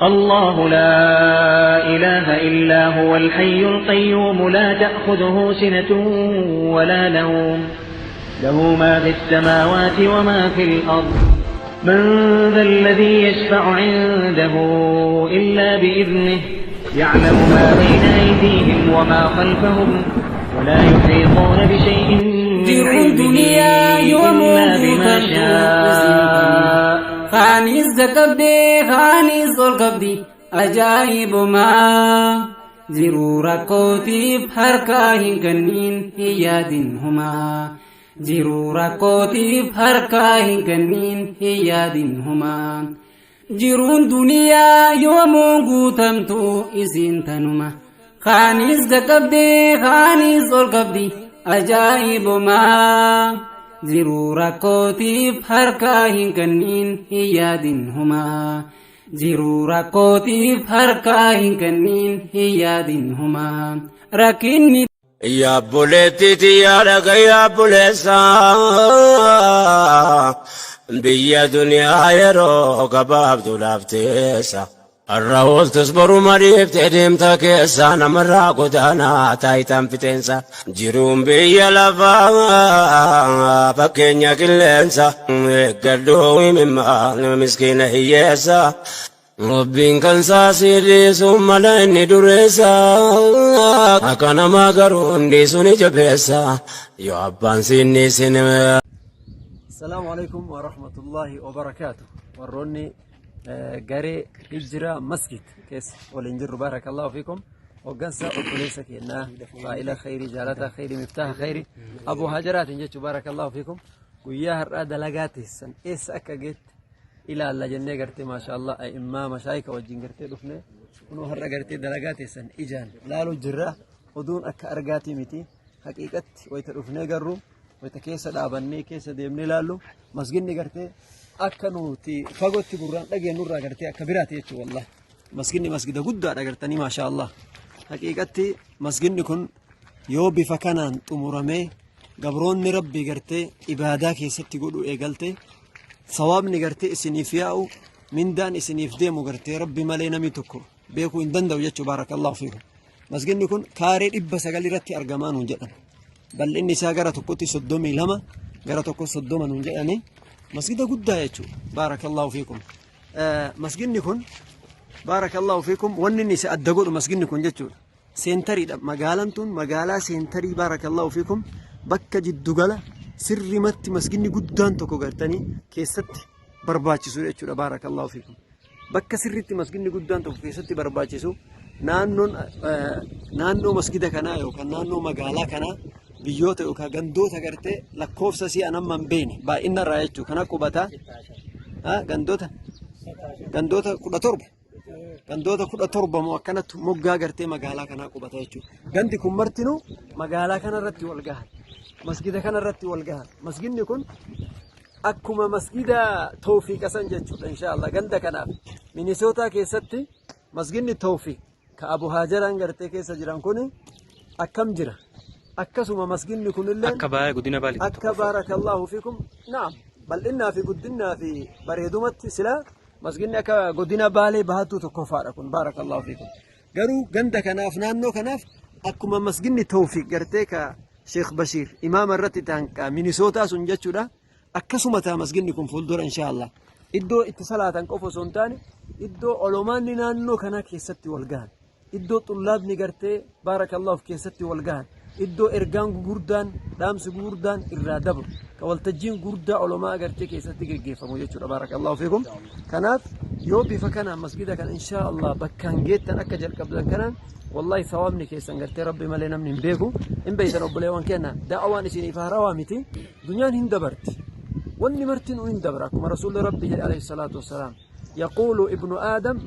الله لا إله إلا هو الحي القيوم لا تأخذه سنة ولا نوم له ما في السماوات وما في الأرض من ذا الذي يشفع عنده إلا بإذنه يعلم ما بين أيديهم وما خلفهم ولا يحيطون بشيء من علمه إلا بما شاء. Kaanis qaqqabdee kaanis ol qabdi ajaa'ibumaa jiruu rakkootiif harkaa hin kenniin hin yaadin humaa jiruu rakkootiif harkaa hin kenniin hin yaadin humaa jiruun duniyaa yoomuu guutamtu isiin tanuma kaanis qaqqabdee kaanis ol qabdi ajaa'ibumaa jiruu rakkootiif harkaa hin kenniin hin yaadin humaa jiruu rakkootiif harkaa hin kenniin hin yaadin humaa rakkinni. Yaabboleetti tiyyaa dhaga yaabboleessa, biyya duniyaa yeroo gabaabdu laafteessa. Har'a ooltus boruma dhiiftee deemta keessa, namarraa godaanaa taayitaan fixeensa. Jiruun biyya lafaa fakkeenya qilleensa, eeggadhu himimmaa miskiina hiyyeessa. Rabbiin kan saasii dhiisu mala inni dureessa. Akka namaa garuu hundi suni jabeessa. Yoo abbaan siin dhiisin. Assalaamu alaikum wa rahmatullahi wa barakaatu. Warroonni garee Hijjiraa Masjid keessa waliin jirru, barakallahu fiikum. Hoggansa obboleessa keenyaa faa'ila khayrii, jaalataa khayrii, miftaaha khayrii, Abu Hajaraatiin jechuu, barakallahu fiikum. Guyyaa har'aa dalagaa teessan eessa akka geette ilaalla jennee gartee maashaallah a'immaa mashaayika wajjin gartee dhufne. Kunoo har'a gartee dalagaa teessan ijaan laaluu jirra. Oduun akka argaatii miti, haqiiqatti wayita dhufnee garuu wayita keessa dhaabannee keessa deemnee ilaallu masginni gartee akka nuti fagootti gurraan dhageenyurraa gartee akka biraati jechuudha. Wallahi masginni masgida guddaadha gartanii, maashaallah. Haqiiqatti masginni kun yoo bifa kanaan xumuramee gabroonni rabbii gartee ibaadaa keessatti godhu eegalte, sawaabni gartee isiniif yaa'u, mindaan isiniif deemu gartee rabbi malee namni tokko beekuu hin danda'u jechuudha, baarakallahu fiikum. Masginni kun kaaree 900 irratti argamaa nuun jedhan. Bal'inni isaa gara tokkotti 32, gara tokko 30 nuun jedhani. Masgida guddaa jechuudha, baarakallahu fiikum. Masginni kun, baarakallahu fiikum, wanni inni isa adda godhu masginni kun jechuudha. Seentariidha. Magaalaan tun magaalaa seentarii, baarakallahu fiikum, bakka jiddugala sirrimatti masginni guddaan tokko gartanii keessatti barbaachisu jechuudha, baarakallahu fiikum. Bakka sirriitti masginni guddaan tokko keessatti barbaachisu, naannoon naannoo masgida kanaa yookaan naannoo magaalaa kanaa biyyoota yookaan gandoota gartee lakkoofsa si'a amma hin beekne baay'ina irraa jechuudha. Kana qubataa gandoota 17, gandoota 17 moo akkanatti moggaa gartee magaalaa kanaa qubata jechuudha. Gandi kun martinuu magaalaa kanarratti wal gahan. Masgida kanarratti wal gahan. Masginni kun akkuma masgida Tawfiiqa san jechuudha inshaallah ganda kanaaf. Minisootaa keessatti masginni Tawfiiq ka Abu Haajaraan gartee keessa jiran kun akkam jira. Akkasuma masginni kunillee akka baay'ee guddina baay'ee akka, baarakallahu fiikum, naam, bal'innaa fi guddinnaa fi bareedumatti silaa masginni akka godina Baalee bahattuu tokkoffaadha kun, baarakallahu fiikum. Garuu ganda kanaaf, naannoo kanaaf akkuma masginni Tawfiiq gartee ka Sheekh Bashiir imaama irratti ta'an ka Minisootaa sun jechuudha. Akkasuma ta'a masginni kun fuuldura inshaallah. Iddoo itti salaatan qofa osoo hin taane iddoo olomaanni naannoo kanaa keessatti wal gahan. Iddoo xullaabni gartee, baarakallahu, keessatti wal gahan. Iddoo ergaan gugurdaan, dhaamsi gugurdaan irraa dabru. Ka waltajjiin gurguddaa olomaa gartee keessatti geggeeffamu jechuudha, baarakallahu fiikum. Kanaaf yoo bifa kanaan masgida kana inshaallah bakkaan geettan akka jalqabdan kanaan, wallahi sawaabni keessan gartee rabbi malee namni hin beeku. Hin beeytan obboleewwan keenya, da'awaan isiniif haarawaa miti. Dunyaan hin dabarti. Wanni martinuu hin dabra, akkuma rasuulli rabbi jedhe alayhi salaatu wassalaam. Yaquulu ibnu aadam.